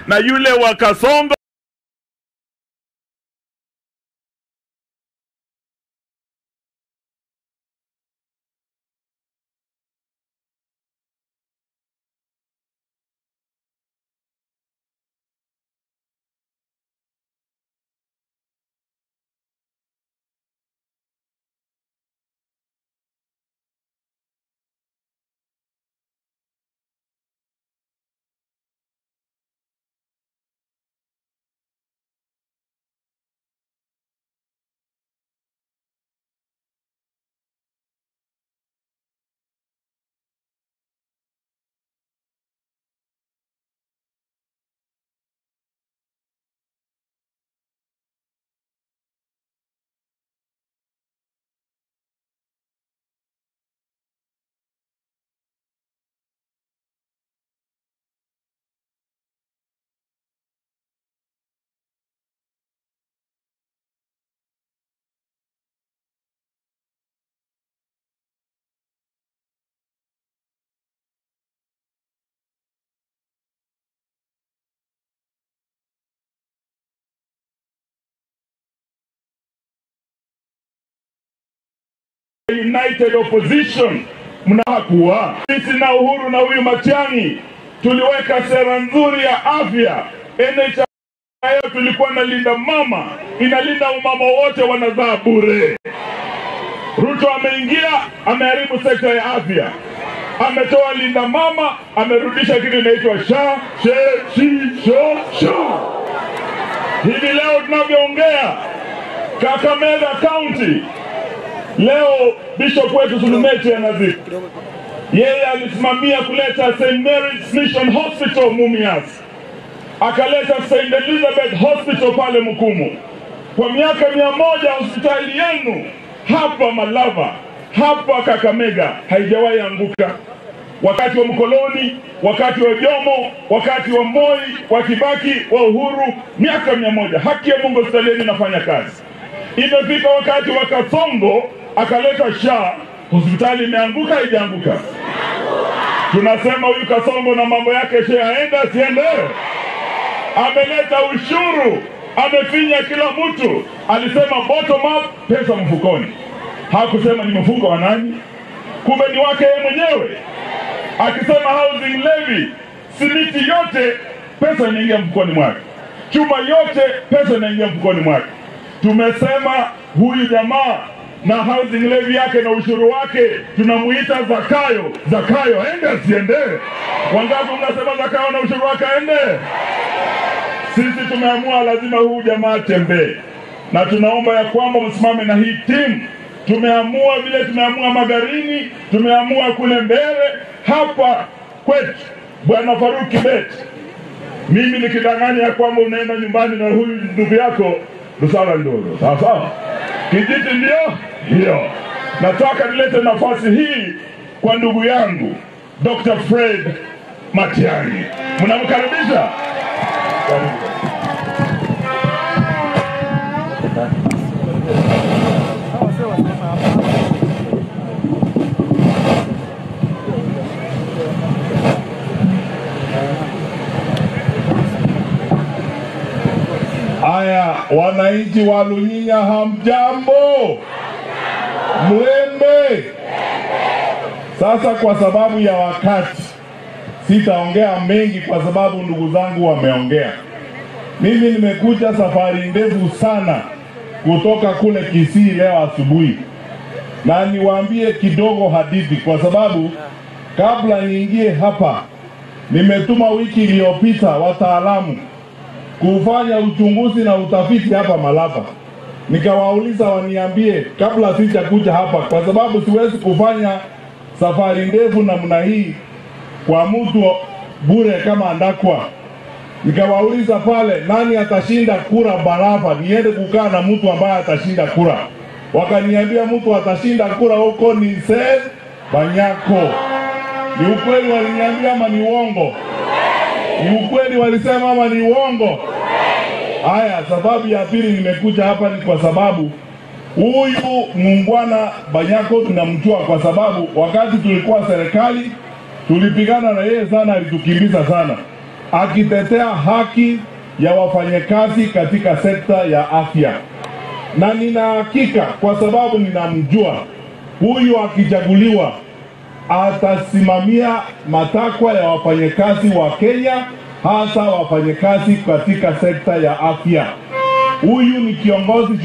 Na yule wa Kasongo United Opposition mnakuwa sisi na Uhuru na huyu Matiang'i tuliweka sera nzuri ya afya. NHIF tulikuwa na linda mama, inalinda umama wote wanazaa bure. Ruto ameingia, ameharibu sekta ya afya, ametoa linda mama, amerudisha kitu inaitwa SHA, SHE, SHI, SHO, SHO. Hivi leo tunavyoongea Kakamega County, leo Bishop wetu Sulumeti anazika. Yeye alisimamia kuleta St. Mary's Mission Hospital Mumias, akaleta St. Elizabeth Hospital pale Mukumu. Kwa miaka 100 hospitali yenu hapa Malava, hapa Kakamega haijawahi anguka. Wakati wa mkoloni, wakati wa Jomo, wakati wa Moi, wa Kibaki, wa Uhuru, miaka 100. Haki ya Mungu hospitali yenu inafanya kazi. Imefika wakati wa Kasongo akaleta SHA, hospitali imeanguka haijaanguka? Tunasema huyu Kasongo na mambo yake SHA aende asiende? Ameleta ushuru, amefinya kila mtu. Alisema bottom up, pesa mfukoni. Hakusema ni mfuko wa nani, kumbe ni wake yeye mwenyewe. Akisema housing levy, simiti yote pesa inaingia mfukoni mwake, chuma yote pesa inaingia mfukoni mwake. Tumesema huyu jamaa na housing levy yake na ushuru wake tunamuita Zakayo. Zakayo aende asiende? Wangapi mnasema Zakayo na ushuru wake aende? Sisi tumeamua lazima huyu jamaa atembee, na tunaomba ya kwamba msimame na hii timu. Tumeamua vile tumeamua Magarini, tumeamua kule mbele hapa kwetu. Bwana Faruk Kibet, mimi nikidanganya ya kwamba unaenda nyumbani na huyu ndugu yako, busara ndogo. Sawa sawa? Kijiti ndio hiyo. Nataka nilete nafasi hii kwa ndugu yangu Dr. Fred Matiang'i. Mnamkaribisha? Haya, wananchi wa Lunyinya hamjambo? Mwembe. Sasa kwa sababu ya wakati sitaongea mengi kwa sababu ndugu zangu wameongea. Mimi nimekuja safari ndefu sana kutoka kule Kisii leo asubuhi. Na niwaambie kidogo hadithi kwa sababu kabla niingie hapa nimetuma wiki iliyopita wataalamu kufanya uchunguzi na utafiti hapa Malava. Nikawauliza waniambie kabla sijakuja hapa, kwa sababu siwezi kufanya safari ndefu namna hii kwa mtu bure kama Andakwa. Nikawauliza pale nani atashinda kura Malava, niende kukaa na mtu ambaye atashinda kura. Wakaniambia mtu atashinda kura huko ni Seth Banyako. Ni ukweli waliniambia ama ni uongo? Ni ukweli walisema ama ni uongo? Haya, sababu ya pili nimekuja hapa ni kwa sababu huyu muungwana Banyako tunamjua kwa sababu wakati tulikuwa serikali tulipigana na yeye sana, alitukimbiza sana. akitetea haki ya wafanyakazi katika sekta ya afya, na nina hakika kwa sababu ninamjua huyu, akichaguliwa atasimamia matakwa ya wafanyakazi wa Kenya, hasa wafanyakazi katika sekta ya afya. Huyu ni kiongozi